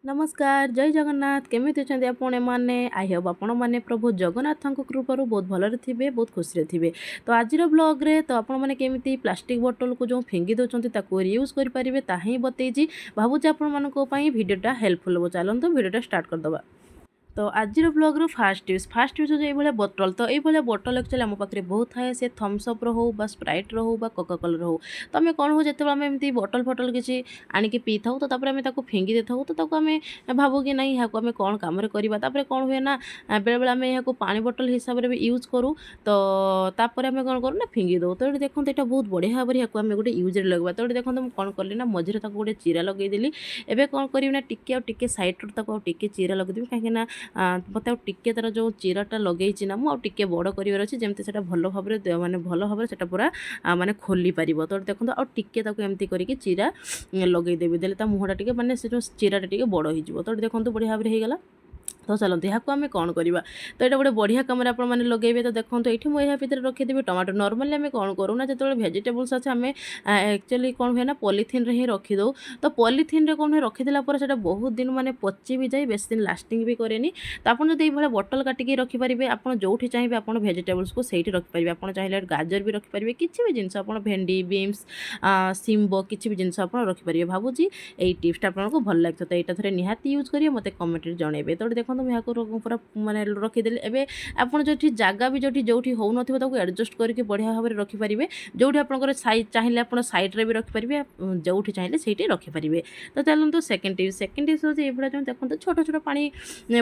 ନମସ୍କାର, ଜୟ ଜଗନ୍ନାଥ। କେମିତି ଅଛନ୍ତି ଆପଣମାନେ? I Hope ଆପଣମାନେ ପ୍ରଭୁ ଜଗନ୍ନାଥଙ୍କ କୃପାରୁ ବହୁତ ଭଲରେ ଥିବେ, ବହୁତ ଖୁସିରେ ଥିବେ। ତ ଆଜିର ବ୍ଲଗ୍ରେ ତ ଆପଣମାନେ କେମିତି ପ୍ଲାଷ୍ଟିକ୍ ବୋଟଲକୁ ଯେଉଁ ଫିଙ୍ଗି ଦେଉଛନ୍ତି, ତାକୁ ରିୟୁଜ୍ କରିପାରିବେ, ତାହା ହିଁ ବତେଇଛି। ଭାବୁଛି ଆପଣମାନଙ୍କ ପାଇଁ ଭିଡ଼ିଓଟା ହେଲ୍ପଫୁଲ୍ ହେବ। ଚାଲନ୍ତୁ, ଭିଡ଼ିଓଟା ଷ୍ଟାର୍ଟ କରିଦେବା। ତ ଆଜିର ବ୍ଲଗ୍ର ଫାଷ୍ଟ ଟିପ୍ସ ହେଉଛି ଏଇଭଳିଆ ବୋଟଲ। ତ ଏଇଭଳିଆ ବୋଟଲ ଆକ୍ଚୁଆଲି ଆମ ପାଖରେ ବହୁତ ଥାଏ। ସେ ଥମ୍ସଅପ୍ର ହଉ ବା ସ୍ପ୍ରାଇଟ୍ର ହଉ ବା କୋକାକୋଲାର ହଉ। ତ ଆମେ କ'ଣ ହଉ, ଯେତେବେଳେ ଆମେ ଏମିତି ବୋଟଲ ଫଟଲ କିଛି ଆଣିକି ପିଇଥାଉ, ତ ତାପରେ ଆମେ ତାକୁ ଫିଙ୍ଗି ଦେଇଥାଉ। ତ ତାକୁ ଆମେ ଭାବୁ କି ନାଇଁ, ଏହାକୁ ଆମେ କ'ଣ କାମରେ କରିବା? ତାପରେ କ'ଣ ହୁଏ ନା, ବେଳେବେଳେ ଆମେ ଏହାକୁ ପାଣି ବୋଟଲ ହିସାବରେ ବି ୟୁଜ୍ କରୁ। ତ ତାପରେ ଆମେ କ'ଣ କରୁ ନା, ଫିଙ୍ଗି ଦେଉ। ତ ଏଠି ଦେଖନ୍ତୁ, ଏଇଟା ବହୁତ ବଢ଼ିଆ ଭାବରେ ଏହାକୁ ଆମେ ଗୋଟେ ୟୁଜ୍ରେ ଲଗାଇବା। ତ ଏଠି ଦେଖନ୍ତୁ, ମୁଁ କ'ଣ କଲି ନା, ମଝିରେ ତାକୁ ଗୋଟେ ଚିରା ଲଗେଇଦେଲି। ଏବେ କ'ଣ କରିବି ନା, ଟିକେ ଆଉ ଟିକେ ସାଇଡ଼୍ରୁ ତାକୁ ଆଉ ଟିକେ ଚିରା ଲଗେଇଦେବି, କାହିଁକିନା ମୋତେ ଆଉ ଟିକେ ତା'ର ଯେଉଁ ଚିରାଟା ଲଗେଇଛି ନା, ମୁଁ ଆଉ ଟିକେ ବଡ଼ କରିବାର ଅଛି, ଯେମିତି ସେଇଟା ଭଲ ଭାବରେ ମାନେ ଭଲ ଭାବରେ ସେଇଟା ପୁରା ମାନେ ଖୋଲି ପାରିବ। ତ ଦେଖନ୍ତୁ, ଆଉ ଟିକେ ତାକୁ ଏମିତି କରିକି ଚିରା ଲଗେଇଦେବି। ଦେଲେ ତା ମୁହଁଟା ଟିକେ ମାନେ ସେ ଯେଉଁ ଚିରାଟା ଟିକେ ବଡ଼ ହେଇଯିବ। ତ ଦେଖନ୍ତୁ, ବଢ଼ିଆ ଭାବରେ ହେଇଗଲା। ତ ଚାଲନ୍ତୁ, ଏହାକୁ ଆମେ କ'ଣ କରିବା? ତ ଏଇଟା ଗୋଟେ ବଢ଼ିଆ କାମରେ ଆପଣମାନେ ଲଗେଇବେ। ତ ଦେଖନ୍ତୁ, ଏଇଠି ମୁଁ ଏହା ଭିତରେ ରଖିଦେବି ଟମାଟୋ। ନର୍ମାଲି ଆମେ କ'ଣ କରୁ ନା, ଯେତେବେଳେ ଭେଜିଟେବୁଲ୍ସ ଅଛି, ଆମେ ଆକ୍ଚୁଆଲି କ'ଣ ହୁଏ ନା, ପଲିଥିନ୍ରେ ହିଁ ରଖିଦେଉ। ତ ପଲିଥିନ୍ରେ କ'ଣ ହୁଏ, ରଖିଦେଲା ପରେ ସେଇଟା ବହୁତ ଦିନ ମାନେ ପଚି ବି ଯାଏ, ବେଶୀ ଦିନ ଲାଷ୍ଟିଂ ବି କରେନି। ତ ଆପଣ ଯଦି ଏଇଭଳିଆ ବୋଟଲ କାଟିକି ରଖିପାରିବେ, ଆପଣ ଯେଉଁଠି ଚାହିଁବେ ଆପଣ ଭେଜିଟେବୁଲ୍ସକୁ ସେଇଠି ରଖିପାରିବେ। ଆପଣ ଚାହିଁଲେ ଗାଜର ବି ରଖିପାରିବେ, କିଛି ବି ଜିନିଷ ଆପଣ ଭେଣ୍ଡି, ବିନ୍ସ, ଶିମ୍ବ, କିଛି ବି ଜିନିଷ ଆପଣ ରଖିପାରିବେ। ଭାବୁଛି ଏଇ ଟିପ୍ସଟା ଆପଣଙ୍କୁ ଭଲ ଲାଗିଥିବ। ତ ଏଇଟା ଥରେ ନିହାତି ୟୁଜ୍ କରିବେ, ମୋତେ କମେଣ୍ଟରେ ଜଣାଇବେ। ତ ଏଠି ଦେଖନ୍ତୁ, ମୁଁ ଏହାକୁ ପୁରା ମାନେ ରଖିଦେଲି। ଏବେ ଆପଣ ଯେଉଁଠି ଜାଗା ବି ଯେଉଁଠି ଯେଉଁଠି ହେଉନଥିବ, ତାକୁ ଆଡ଼ଜଷ୍ଟ କରିକି ବଢ଼ିଆ ଭାବରେ ରଖିପାରିବେ। ଯେଉଁଠି ଆପଣଙ୍କର ସାଇଜ୍ ଚାହିଁଲେ ଆପଣ ସାଇଡ଼୍ରେ ବି ରଖିପାରିବେ, ଯେଉଁଠି ଚାହିଁଲେ ସେଇଠି ରଖିପାରିବେ। ତ ଚାଲନ୍ତୁ, ସେକେଣ୍ଡ ଟିପ୍ସ। ସେକେଣ୍ଡ ଟିପ୍ସ ହେଉଛି ଏଇଭଳିଆ ଯେଉଁ ଦେଖନ୍ତୁ, ଛୋଟ ଛୋଟ ପାଣି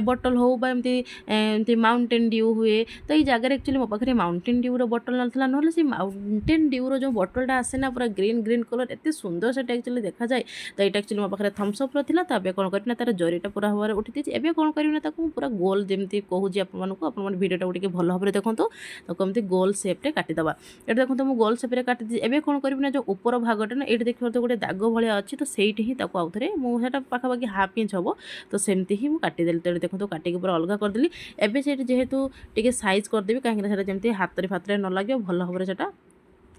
ବୋଟଲ ହେଉ ବା ଏମିତି ଏମିତି ମାଉଣ୍ଟେନ୍ ଡ୍ୟୁ ହୁଏ। ତ ଏଇ ଜାଗାରେ ଆକ୍ଚୁଆଲି ମୋ ପାଖରେ ମାଉଣ୍ଟେନ୍ ଡ୍ୟୁର ବୋଟଲ ନଥିଲା। ନହେଲେ ସେ ମାଉଣ୍ଟେନ୍ ଡ୍ୟୁର ଯେଉଁ ବୋଟଲଟା ଆସେ ନା, ପୁରା ଗ୍ରୀନ୍ ଗ୍ରୀନ୍ କଲର୍, ଏତେ ସୁନ୍ଦର ସେଟା ଆକ୍ଚୁଆଲି ଦେଖାଯାଏ। ତ ଏଇଟା ଆକ୍ଚୁଆଲି ମୋ ପାଖରେ ଥମ୍ସଅପ୍ର ଥିଲା। ତ ଏବେ କ'ଣ କରିବି ନା, ତାର ଜରିଟା ପୁରା ଭାବରେ ଉଠି ଦେଇଛି। ଏବେ କ'ଣ କରିବି ନା, ତାକୁ ମୁଁ ପୁରା ଗୋଲ ଯେମିତି କହୁଛି ଆପଣମାନଙ୍କୁ, ଆପଣମାନେ ଭିଡ଼ିଓଟାକୁ ଟିକେ ଭଲ ଭାବରେ ଦେଖନ୍ତୁ। ତାକୁ ଏମିତି ଗୋଲ ସେପ୍ରେ କାଟିଦେବା। ଏଠି ଦେଖନ୍ତୁ, ମୁଁ ଗୋଲ ସେପ୍ରେ କାଟିଦେଇଛି। ଏବେ କ'ଣ କରିବି ନା, ଯେଉଁ ଉପର ଭାଗଟା ନା, ଏଇଠି ଦେଖିପାରୁଥିବେ ଗୋଟେ ଦାଗ ଭଳିଆ ଅଛି। ତ ସେଇଠି ହିଁ ତାକୁ ଆଉଥରେ ମୁଁ ସେଇଟା ପାଖାପାଖି ହାଫ୍ ଇଞ୍ଚ ହେବ, ତ ସେମିତି ହିଁ ମୁଁ କାଟିଦେଲି। ତ ଏଠି ଦେଖନ୍ତୁ, କାଟିକି ପୁରା ଅଲଗା କରିଦେଲି। ଏବେ ସେଇଠି ଯେହେତୁ ଟିକେ ସାଇଜ୍ କରିଦେବି, କାହିଁକିନା ସେଇଟା ଯେମିତି ହାତରେ ଫାତରେ ନ ଲାଗିବ, ଭଲ ଭାବରେ ସେଇଟା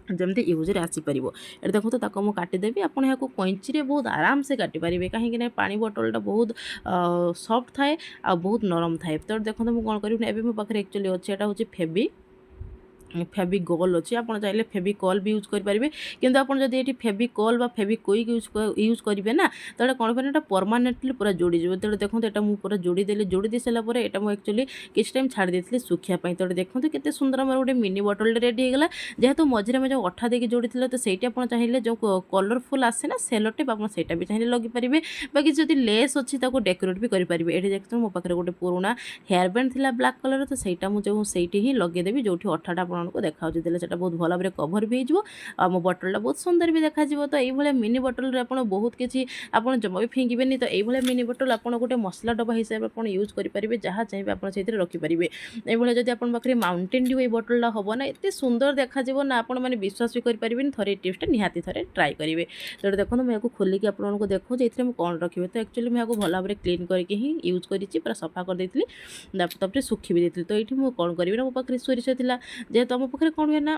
ଯେମିତି ୟୁଜ୍ରେ ଆସିପାରିବ। ଏଠି ଦେଖନ୍ତୁ, ତାକୁ ମୁଁ କାଟିଦେବି। ଆପଣ ଏହାକୁ କଇଁଚିରେ ବହୁତ ଆରାମସେ କାଟିପାରିବେ, କାହିଁକିନା ପାଣି ବୋଟଲଟା ବହୁତ ସଫ୍ଟ ଥାଏ ଆଉ ବହୁତ ନରମ ଥାଏ। ତ ଦେଖନ୍ତୁ, ମୁଁ କ'ଣ କରିବି ନା, ଏବେ ମୋ ପାଖରେ ଆକ୍ଚୁଆଲି ଅଛି, ଏଇଟା ହେଉଛି ଫେଭିଗଲ୍ ଅଛି। ଆପଣ ଚାହିଁଲେ ଫେଭିକଲ୍ ବି ୟୁଜ୍ କରିପାରିବେ। କିନ୍ତୁ ଆପଣ ଯଦି ଏଠି ଫେଭିକଲ୍ ବା ଫେଭିକୁଇକ୍ ୟୁଜ୍ କରିବେ ନା, ତ ଏଇଟା କ'ଣ କରିବେ ନା, ଏଇଟା ପରମାନେଣ୍ଟଲି ପୁରା ଯୋଡ଼ିଯିବ। ତେଣୁ ଦେଖନ୍ତୁ, ଏଇଟା ମୁଁ ପୁରା ଯୋଡ଼ିଦେଲି। ଯୋଡ଼ି ଦେଇ ସାରିଲା ପରେ ଏଇଟା ମୁଁ ଆକ୍ଚୁଆଲି କିଛି ଟାଇମ୍ ଛାଡ଼ି ଦେଇଥିଲି ଶୁଖିବା ପାଇଁ। ତ ଏଠି ଦେଖନ୍ତୁ, କେତେ ସୁନ୍ଦର ଆମର ଗୋଟେ ମିନି ବଟଲଟେ ରେଡ଼ି ହେଇଗଲା। ଯେହେତୁ ମଝିରେ ଆମେ ଯେଉଁ ଅଠା ଦେଇକି ଯୋଡ଼ିଥିଲେ, ତ ସେଇଠି ଆପଣ ଚାହିଁଲେ ଯେଉଁ କଲରଫୁଲ୍ ଆସେ ନା ସେଲୋ ଟେପ୍, ଆପଣ ସେଇଟା ବି ଚାହିଁଲେ ଲଗେଇପାରିବେ। ବାକି ଯଦି ଲେସ୍ ଅଛି, ତାକୁ ଡେକୋରେଟ୍ ବି କରିପାରିବେ। ଏଠି ଦେଖନ୍ତୁ, ମୋ ପାଖରେ ଗୋଟେ ପୁରୁଣା ହେୟାର ବ୍ୟାଣ୍ଡ ଥିଲା ବ୍ଲାକ୍ କଲର୍, ତ ସେଇଟା ମୁଁ ଯେଉଁ ସେଇଠି ହିଁ ଲଗେଇଦେବି, ଯେଉଁଠି ଅଠାଟା ଆପଣଙ୍କୁ ଦେଖାଉଛି। ଦେଲେ ସେଇଟା ବହୁତ ଭଲ ଭାବରେ କଭର୍ ବି ହେଇଯିବ ଆଉ ଆମ ବଟଲଟା ବହୁତ ସୁନ୍ଦର ବି ଦେଖାଯିବ। ତ ଏଇଭଳିଆ ମିନି ବଟଲରେ ଆପଣ ବହୁତ କିଛି, ଆପଣ ଜମା ବି ଫିଙ୍ଗିବେନି। ତ ଏଇଭଳିଆ ମିନି ବଟଲ ଆପଣ ଗୋଟେ ମସଲା ଡବା ହିସାବରେ ଆପଣ ୟୁଜ୍ କରିପାରିବେ। ଯାହା ଚାହିଁବେ ଆପଣ ସେଇଥିରେ ରଖିପାରିବେ। ଏଇଭଳିଆ ଯଦି ଆପଣଙ୍କ ପାଖରେ ମାଉଣ୍ଟେନ୍ ଡ୍ୟୁ ଏଇ ବଟଲଟା ହେବ ନା, ଏତେ ସୁନ୍ଦର ଦେଖାଯିବ ନା, ଆପଣ ମାନେ ବିଶ୍ୱାସ ବି କରିପାରିବେନି। ଥରେ ଏଇ ଟିପ୍ସଟା ନିହାତି ଥରେ ଟ୍ରାଏ କରିବେ। ତ ଦେଖନ୍ତୁ, ମୁଁ ଏହାକୁ ଖୋଲିକି ଆପଣଙ୍କୁ ଦେଖାଉଛି, ଏଥିରେ ମୁଁ କ'ଣ ରଖିବି। ତ ଆକ୍ଚୁଆଲି ମୁଁ ଏହାକୁ ଭଲ ଭାବରେ କ୍ଲିନ୍ କରିକି ହିଁ ୟୁଜ୍ କରିଛି। ପୁରା ସଫା କରିଦେଇଥିଲି, ତାପରେ ଶୁଖି ବି ଦେଇଥିଲି। ତ ଏଇଠି ମୁଁ କ'ଣ କରିବି ନା, ମୋ ପାଖରେ ସୋରିଷ ଥିଲା। ଯେହେତୁ ଆମ ପାଖରେ କ'ଣ ହୁଏ ନା,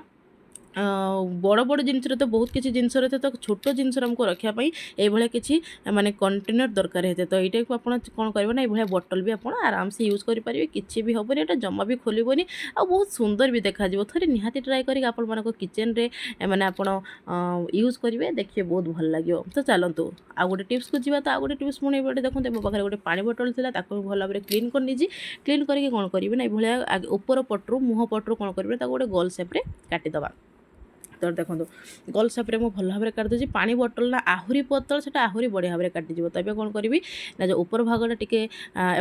ବଡ଼ ବଡ଼ ଜିନିଷରେ ତ ବହୁତ କିଛି ଜିନିଷ ରହିଥାଏ, ତ ଛୋଟ ଜିନିଷରେ ଆମକୁ ରଖିବା ପାଇଁ ଏଇଭଳିଆ କିଛି ମାନେ କଣ୍ଟେନର୍ ଦରକାର ହେଇଥାଏ। ତ ଏଇଟାକୁ ଆପଣ କ'ଣ କରିବେ ନା, ଏଇଭଳିଆ ବଟଲ୍ ବି ଆପଣ ଆରାମସେ ୟୁଜ୍ କରିପାରିବେ। କିଛି ବି ହେବନି, ଏଇଟା ଜମା ବି ଖୋଲିବନି ଆଉ ବହୁତ ସୁନ୍ଦର ବି ଦେଖାଯିବ। ଥରେ ନିହାତି ଟ୍ରାଏ କରିକି ଆପଣମାନଙ୍କ କିଚେନ୍ରେ ମାନେ ଆପଣ ୟୁଜ୍ କରିବେ, ଦେଖିବେ ବହୁତ ଭଲ ଲାଗିବ। ତ ଚାଲନ୍ତୁ, ଆଉ ଗୋଟେ ଟିପ୍ସକୁ ଯିବା। ତ ଆଉ ଗୋଟେ ଟିପ୍ସ ପୁଣି ଏପଟେ ଦେଖନ୍ତୁ, ମୋ ପାଖରେ ଗୋଟେ ପାଣି ବୋଟଲ୍ ଥିଲା। ତାକୁ ମୁଁ ଭଲ ଭାବରେ କ୍ଲିନ୍ କରିନେଇଛି। କ୍ଲିନ୍ କରିକି କ'ଣ କରିବି ନା, ଏଇଭଳିଆ ଉପର ପଟରୁ, ମୁହଁ ପଟରୁ କ'ଣ କରିବି ନା, ତାକୁ ଗୋଟେ ଗୋଲ ସେପ୍ରେ କାଟିଦେବା। ତ ଦେଖନ୍ତୁ, ଗୋଲ ସେପ୍ରେ ମୁଁ ଭଲ ଭାବରେ କାଟିଦେଉଛି। ପାଣି ବୋଟଲଟା ଆହୁରି ପତଳ, ସେଟା ଆହୁରି ବଢ଼ିଆ ଭାବରେ କାଟିଯିବ। ତ ଏବେ କ'ଣ କରିବି ନା, ଯେଉଁ ଉପର ଭାଗଟା ଟିକେ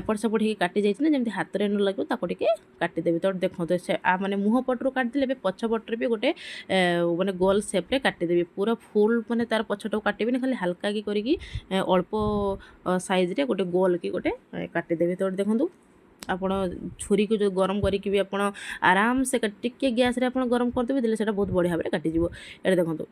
ଏପଟ ସେପଟ ହେଇକି କାଟି ଯାଇଛି ନା, ଯେମିତି ହାତରେ ନ ଲାଗିବ, ତାକୁ ଟିକେ କାଟିଦେବି। ତ ଦେଖନ୍ତୁ, ସେ ମାନେ ମୁହଁ ପଟରୁ କାଟିଦେଲେ, ଏବେ ପଛ ପଟରେ ବି ଗୋଟେ ମାନେ ଗୋଲ ସେପ୍ରେ କାଟିଦେବି। ପୁରା ଫୁଲ୍ ମାନେ ତାର ପଛଟାକୁ କାଟିବିନି, ଖାଲି ହାଲକା କି କରିକି ଅଳ୍ପ ସାଇଜ୍ରେ ଗୋଟେ ଗୋଲ କି ଗୋଟେ କାଟିଦେବି। ତ ଦେଖନ୍ତୁ, ଆପଣ ଛୁରୀକୁ ଯେଉଁ ଗରମ କରିକି ବି ଆପଣ ଆରାମସେ ଟିକେ ଗ୍ୟାସ୍ରେ ଆପଣ ଗରମ କରିଦେବେ, ଦେଲେ ସେଇଟା ବହୁତ ବଢ଼ିଆ ଭାବରେ କାଟିଯିବ। ଏଇଟା ଦେଖନ୍ତୁ,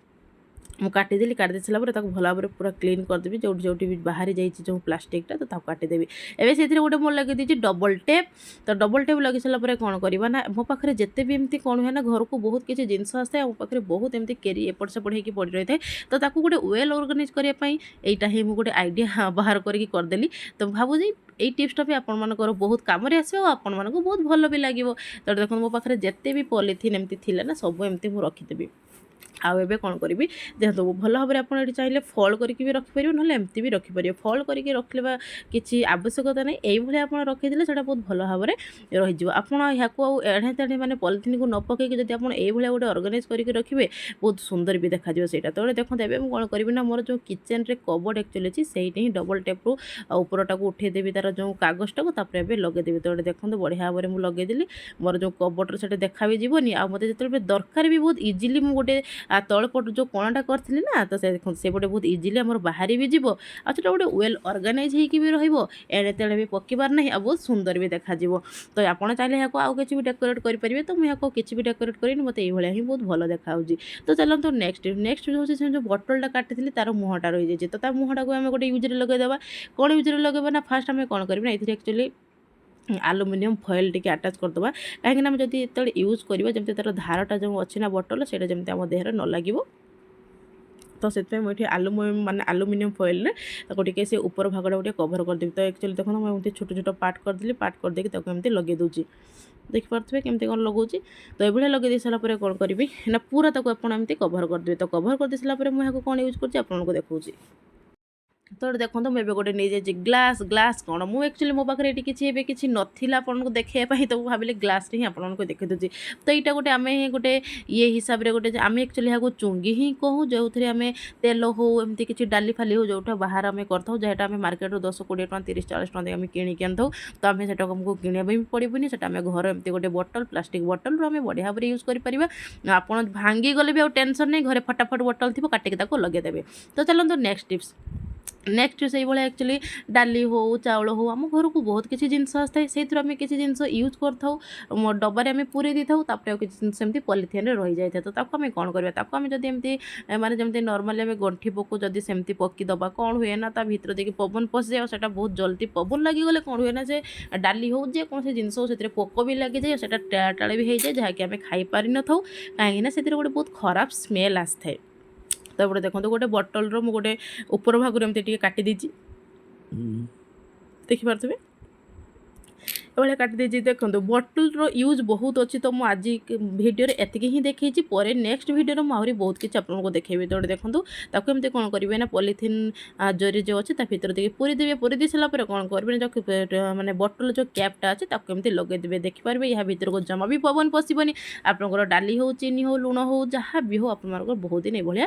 ମୁଁ କାଟିଦେଲି। କାଟି ଦେଇ ସାରିଲା ପରେ ତାକୁ ଭଲ ଭାବରେ ପୁରା କ୍ଲିନ୍ କରିଦେବି। ଯେଉଁଠି ଯେଉଁଠି ବି ବାହାରି ଯାଇଛି ଯେଉଁ ପ୍ଲାଷ୍ଟିକଟା, ତ ତାକୁ କାଟିଦେବି। ଏବେ ସେଥିରେ ଗୋଟେ ମୁଁ ଲଗେଇ ଦେଇଛି ଡବଲ୍ ଟେପ୍। ତ ଡବଲ୍ ଟେପ୍ ଲଗେଇ ସାରିଲା ପରେ କ'ଣ କରିବା ନା, ମୋ ପାଖରେ ଯେତେ ବି ଏମିତି କ'ଣ ହୁଏ ନା, ଘରକୁ ବହୁତ କିଛି ଜିନିଷ ଆସିଥାଏ ଆଉ ମୋ ପାଖରେ ବହୁତ ଏମିତି କେରି ଏପଟ ସେପଟ ହେଇକି ପଡ଼ି ରହିଥାଏ। ତ ତାକୁ ଗୋଟେ ୱେଲ୍ ଅର୍ଗାନାଇଜ୍ କରିବା ପାଇଁ ଏଇଟା ହିଁ ମୁଁ ଗୋଟେ ଆଇଡ଼ିଆ ବାହାର କରିକି କରିଦେଲି। ତ ଭାବୁଛି ଏଇ ଟିପ୍ସଟା ବି ଆପଣମାନଙ୍କର ବହୁତ କାମରେ ଆସିବ ଆଉ ଆପଣମାନଙ୍କୁ ବହୁତ ଭଲ ବି ଲାଗିବ। ତ ଦେଖନ୍ତୁ, ମୋ ପାଖରେ ଯେତେ ବି ପଲିଥିନ୍ ଏମିତି ଥିଲା ନା, ସବୁ ଏମିତି ମୁଁ ରଖିଦେବି। ଆଉ ଏବେ କ'ଣ କରିବି ଦେଖନ୍ତୁ। ଭଲ ଭାବରେ ଆପଣ ଏଠି ଚାହିଁଲେ ଫୋଲ୍ଡ କରିକି ବି ରଖିପାରିବେ, ନହେଲେ ଏମିତି ବି ରଖିପାରିବେ। ଫୋଲ୍ଡ କରିକି ରଖିବା କିଛି ଆବଶ୍ୟକତା ନାହିଁ। ଏଇଭଳିଆ ଆପଣ ରଖିଦେଲେ ସେଇଟା ବହୁତ ଭଲ ଭାବରେ ରହିଯିବ। ଆପଣ ଏହାକୁ ଆଉ ଏଣେ ତେଣେ ମାନେ ପଲିଥିନ୍କୁ ନ ପକାଇକି ଯଦି ଆପଣ ଏଇଭଳିଆ ଗୋଟେ ଅର୍ଗାନାଇଜ୍ କରିକି ରଖିବେ, ବହୁତ ସୁନ୍ଦର ବି ଦେଖାଯିବ ସେଇଟା। ତ ଦେଖନ୍ତୁ, ଏବେ ମୁଁ କ'ଣ କରିବି ନା, ମୋର ଯେଉଁ କିଚେନ୍ରେ କବର୍ଡ଼ ଆକ୍ଚୁଆଲି ଅଛି, ସେଇଠି ହିଁ ଡବଲ୍ ଟେପ୍ରୁ ଆଉ ଉପରଟାକୁ ଉଠେଇଦେବି ତାର ଯେଉଁ କାଗଜଟାକୁ, ତାପରେ ଏବେ ଲଗେଇଦେବି। ତ ଏଠି ଦେଖନ୍ତୁ, ବଢ଼ିଆ ଭାବରେ ମୁଁ ଲଗେଇଦେଲି। ମୋର ଯେଉଁ କବର୍ଡ଼ରେ ସେଇଟା ଦେଖା ବି ଯିବନି ଆଉ ମୋତେ ଯେତେବେଳେ ଦରକାର ବି ବହୁତ ଇଜିଲି ମୁଁ ଗୋଟେ ତଳ ପଟୁ ଯେଉଁ କଣଟା କରିଥିଲି ନା, ତ ସେ ଦେଖନ୍ତୁ, ସେପଟେ ବହୁତ ଇଜିଲି ଆମର ବାହାରି ବି ଯିବ ଆଉ ସେଟା ଗୋଟେ ୱେଲ୍ ଅର୍ଗାନାଇଜ୍ ହେଇକି ବି ରହିବ। ଏଣେ ତେଣେ ବି ପକିବାର ନାହିଁ ଆଉ ବହୁତ ସୁନ୍ଦର ବି ଦେଖାଯିବ। ତ ଆପଣ ଚାହିଁଲେ ଏହାକୁ ଆଉ କିଛି ବି ଡେକୋରେଟ୍ କରିପାରିବେ। ତ ମୁଁ ଏହାକୁ କିଛି ବି ଡେକୋରେଟ୍ କରିନି, ମୋତେ ଏଇଭଳିଆ ହିଁ ବହୁତ ଭଲ ଦେଖାଯାଉଛି। ତ ଚାଲନ୍ତୁ, ନେକ୍ସଟ। ନେକ୍ସଟ ହେଉଛି ସେ ଯେଉଁ ବଟଲଟା କାଟିଥିଲି, ତାର ମୁହଁଟା ରହିଯାଇଛି। ତ ତା ମୁହଁଟାକୁ ଆମେ ଗୋଟେ ୟୁଜ୍ରେ ଲଗାଇଦେବା। କ'ଣ ୟୁଜ୍ରେ ଲଗାଇବା ନା, ଫାର୍ଷ୍ଟ ଆମେ କ'ଣ କରିବା ନା, ଏଥିରେ ଆକ୍ଚୁଆଲି ଆଲୁମିନିୟମ୍ ଫଏଲ୍ ଟିକେ ଆଟାଚ୍ କରିଦେବା। କାହିଁକିନା ଆମେ ଯଦି ଯେତେବେଳେ ୟୁଜ୍ କରିବା, ଯେମିତି ତା'ର ଧାରଟା ଯେଉଁ ଅଛି ନା ବଟଲ, ସେଇଟା ଯେମିତି ଆମ ଦେହରେ ନ ଲାଗିବ। ତ ସେଥିପାଇଁ ମୁଁ ଏଠି ଆଲୁମିନିୟମ୍ ମାନେ ଆଲୁମିନିୟମ୍ ଫଏଲ୍ରେ ତାକୁ ଟିକେ ସେ ଉପର ଭାଗଟାକୁ ଟିକେ କଭର୍ କରିଦେବି। ତ ଆକ୍ଚୁଆଲି ଦେଖନ୍ତୁ, ମୁଁ ଏମିତି ଛୋଟ ଛୋଟ ପାର୍ଟ କରିଦେଲି। ପାର୍ଟ କରିଦେଇକି ତାକୁ ଏମିତି ଲଗେଇ ଦେଉଛି। ଦେଖିପାରୁଥିବେ କେମିତି କ'ଣ ଲଗାଉଛି। ତ ଏଇଭଳିଆ ଲଗେଇ ଦେଇ ସାରିଲା ପରେ କ'ଣ କରିବି ନା, ପୁରା ତାକୁ ଆପଣ ଏମିତି କଭର୍ କରିଦେବେ। ତ କଭର୍ କରିଦେଇ ସାରିଲା ପରେ ମୁଁ ଏହାକୁ କ'ଣ ୟୁଜ୍ କରୁଛି, ଆପଣଙ୍କୁ ଦେଖାଉଛି। ତ ଏଠି ଦେଖନ୍ତୁ, ମୁଁ ଏବେ ଗୋଟେ ନେଇଯାଇଛି ଗ୍ଲାସ୍। ଗ୍ଲାସ୍ କ'ଣ, ମୁଁ ଆକ୍ଚୁଆଲି ମୋ ପାଖରେ ଏଠି କିଛି ଏବେ କିଛି ନଥିଲା ଆପଣଙ୍କୁ ଦେଖାଇବା ପାଇଁ, ତ ମୁଁ ଭାବିଲି ଗ୍ଲାସ୍ରେ ହିଁ ଆପଣଙ୍କୁ ଦେଖାଇ ଦେଉଛି। ତ ଏଇଟା ଗୋଟେ ଆମେ ଗୋଟେ ଇଏ ହିସାବରେ ଗୋଟେ ଆମେ ଆକ୍ଚୁଆଲି ଏହାକୁ ଚୁଙ୍ଗି ହିଁ କହୁ, ଯେଉଁଥିରେ ଆମେ ତେଲ ହଉ, ଏମିତି କିଛି ଡାଲି ଫାଲି ହଉ, ଯେଉଁଟା ବାହାର ଆମେ କରିଥାଉ, ଯାହାଟା ଆମେ ମାର୍କେଟରୁ 10-20 ଟଙ୍କା, 30-40 ଟଙ୍କା ଦେଇ ଆମେ କିଣିକି ଆଣିଥାଉ। ତ ଆମେ ସେଟାକୁ ଆମକୁ କିଣିବା ପାଇଁ ବି ପଡ଼ିବନି। ସେଟା ଆମେ ଘର ଏମିତି ଗୋଟେ ବଟଲ୍, ପ୍ଲାଷ୍ଟିକ୍ ବଟଲ୍ରୁ ଆମେ ବଢ଼ିଆ ଭାବରେ ୟୁଜ୍ କରିପାରିବା। ଆପଣ ଭାଙ୍ଗିଗଲେ ବି ଆଉ ଟେନସନ୍ ନାହିଁ। ଘରେ ଫଟାଫଟ ବଟଲ୍ ଥିବ, କାଟିକି ତାକୁ ଲଗେଇଦେବେ। ତ ଚାଲନ୍ତୁ, ନେକ୍ସଟ ଟିପ୍ସ। ନେକ୍ସଟ ସେଇଭଳିଆ ଆକ୍ଚୁଆଲି ଡାଲି ହଉ, ଚାଉଳ ହଉ, ଆମ ଘରକୁ ବହୁତ କିଛି ଜିନିଷ ଆସିଥାଏ। ସେଇଥିରୁ ଆମେ କିଛି ଜିନିଷ ୟୁଜ୍ କରିଥାଉ, ମୋ ଡବାରେ ଆମେ ପୁରେଇ ଦେଇଥାଉ, ତାପରେ ଆଉ କିଛି ଜିନିଷ ଏମିତି ପଲିଥିନରେ ରହିଯାଇଥାଏ। ତ ତାକୁ ଆମେ କ'ଣ କରିବା? ତାକୁ ଆମେ ଯଦି ଏମିତି ମାନେ ଯେମିତି ନର୍ମାଲି ଆମେ ଗଣ୍ଠି ପକଉ, ଯଦି ସେମିତି ପକିଦେବା, କ'ଣ ହୁଏ ନା, ତା ଭିତରେ ଦେଇକି ପବନ ପଶିଯାଏ ଆଉ ସେଇଟା ବହୁତ ଜଲ୍ଦି ପବନ ଲାଗିଗଲେ କ'ଣ ହୁଏ ନା, ସେ ଡାଲି ହଉ, ଯେକୌଣସି ଜିନିଷ ହଉ, ସେଥିରେ ପୋକ ବି ଲାଗିଯାଏ ଆଉ ସେଇଟା ଟେଳା ଟେଳା ବି ହେଇଯାଏ, ଯାହାକି ଆମେ ଖାଇପାରିନଥାଉ। କାହିଁକିନା ସେଥିରେ ଗୋଟେ ବହୁତ ଖରାପ ସ୍ମେଲ୍ ଆସିଥାଏ। ତାପରେ ଦେଖନ୍ତୁ, ଗୋଟେ ବଟଲ୍ର ମୁଁ ଗୋଟେ ଉପର ଭାଗରୁ ଏମିତି ଟିକେ କାଟି ଦେଇଛି। ଦେଖିପାରୁଥିବେ, ଏଭଳିଆ କାଟି ଦେଇଛି। ଦେଖନ୍ତୁ, ବଟଲ୍ର ୟୁଜ୍ ବହୁତ ଅଛି। ତ ମୁଁ ଆଜି ଭିଡ଼ିଓରେ ଏତିକି ହିଁ ଦେଖେଇଛି। ପରେ ନେକ୍ସଟ ଭିଡ଼ିଓରେ ମୁଁ ଆହୁରି ବହୁତ କିଛି ଆପଣଙ୍କୁ ଦେଖେଇବି। ତ ଏଠି ଦେଖନ୍ତୁ, ତାକୁ ଏମିତି କ'ଣ କରିବେ ନା, ପଲିଥିନ୍ ଜରି ଯେଉଁ ଅଛି, ତା ଭିତରେ ଦେଇକି ପୁରେଇ ଦେବେ। ପୁରେଇ ଦେଇ ସାରିଲା ପରେ କ'ଣ କରିବେ ନା, ଯେଉଁ ମାନେ ବଟଲ୍ ଯେଉଁ କ୍ୟାପ୍ଟା ଅଛି, ତାକୁ ଏମିତି ଲଗେଇଦେବେ। ଦେଖିପାରିବେ, ଏହା ଭିତରକୁ ଜମା ବି ପବନ ପଶିବନି। ଆପଣଙ୍କର ଡାଲି ହଉ, ଚିନି ହଉ, ଲୁଣ ହଉ, ଯାହା ବି ହଉ, ଆପଣମାନଙ୍କର ବହୁତ ଦିନ ଏଇଭଳିଆ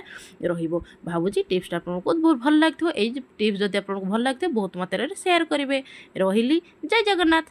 ରହିବ। ଭାବୁଛି ଟିପ୍ସଟା ଆପଣଙ୍କୁ ବହୁତ ଭଲ ଲାଗିଥିବ। ଏଇ ଟିପ୍ସ ଯଦି ଆପଣଙ୍କୁ ଭଲ ଲାଗିଥିବ, ବହୁତ ମାତ୍ରାରେ ସେୟାର କରିବେ। ରହିଲି, ଜୟ ଜଗନ୍ନାଥ।